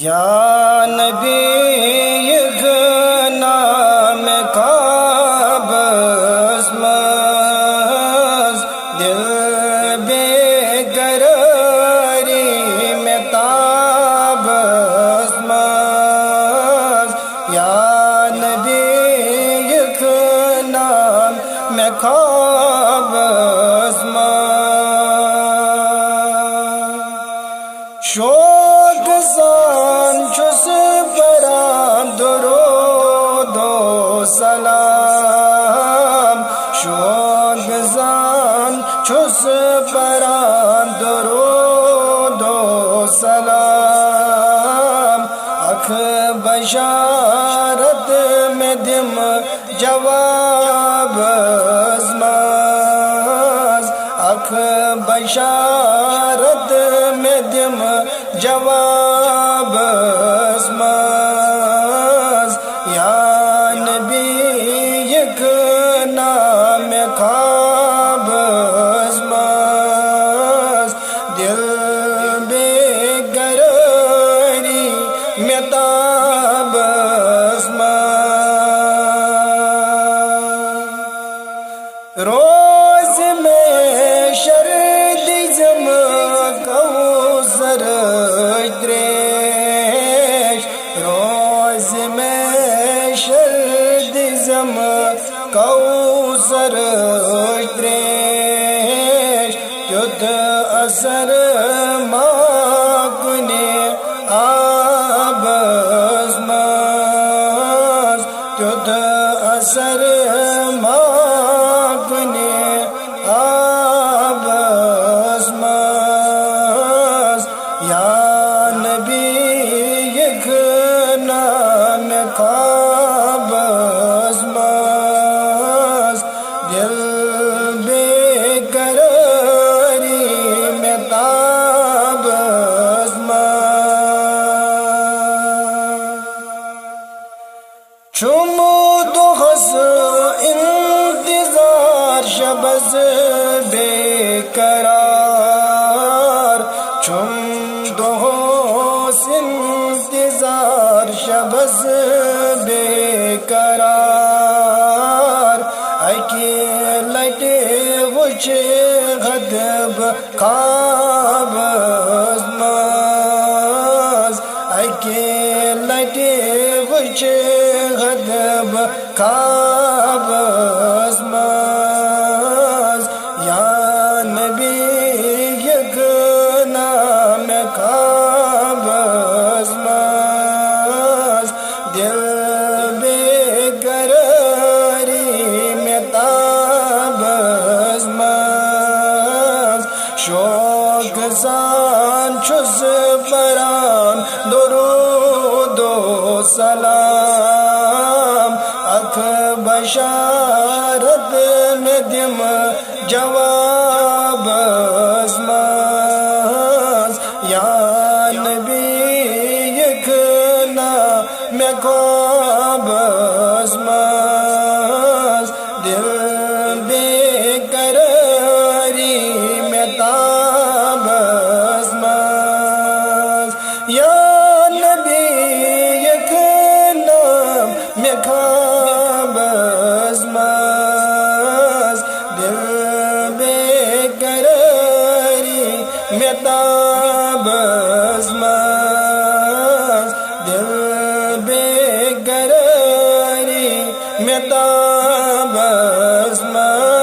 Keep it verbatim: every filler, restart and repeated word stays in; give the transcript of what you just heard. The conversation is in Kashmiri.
یا نبی، یہِ گٔنا مےٚ خوابس منٛز، دل بے قراری مےٚ تابس منٛز۔ یا نبی، یہِ گٔنا مےٚ خوابس منٛز۔ شوق سان چھُس پران درود و سلام، شوق سان چھُس پران درود و سلام۔ اکھ بشارت مےٚ دِم جوابس منٛز، اکھ بشارت مےٚ دِم جوابس منٛز۔ یا نبی، یہِ گٔنا مےٚ خوابس منٛز، دل بے قراری مےٚ تابس منٛز۔ روزِ مےٚ شر دِژم کوثرٕچ ترٛیش، روزِ مےٚ شر دِژم کوثرٕچ ترٛیش، تیُتھ اثر ما کُنہِ آبس منٛز، تیُتھ اثر ما کُنہِ آبس منٛز۔ یا نبی، یہِ گٔنا مےٚ خوابس منٛز، دل بے قراری مےٚ تابس منٛز۔ چھُم دۄہس انتظار، شبس بے قرار، چھُم دۄہس انتظار، شبس بے قرار۔ اکہِ لٹہِ وٕچھِ حد بہٕ خوابس منٛز، اکہِ لٹہِ وٕچھِ حد بہٕ خوابس منٛز۔ یا نبی، یہِ گٔنا مےٚ خوابس منٛز، دل بے قراری مےٚ تابس منٛز۔ شوق سان چھُس پران درود و سلام، اکھ بشارت مےٚ دِم جوابس منٛز۔ یا نبی، یہِ گٔنا مےٚ خوابس منٛز، دل بے قراری مےٚ تابس منٛز۔ یا نبی، یہِ گٔنا مےٚ خوابس منٛز، دل بے قراری مےٚ تابس منٛز، دل بے قراری مےٚ تابس منٛز۔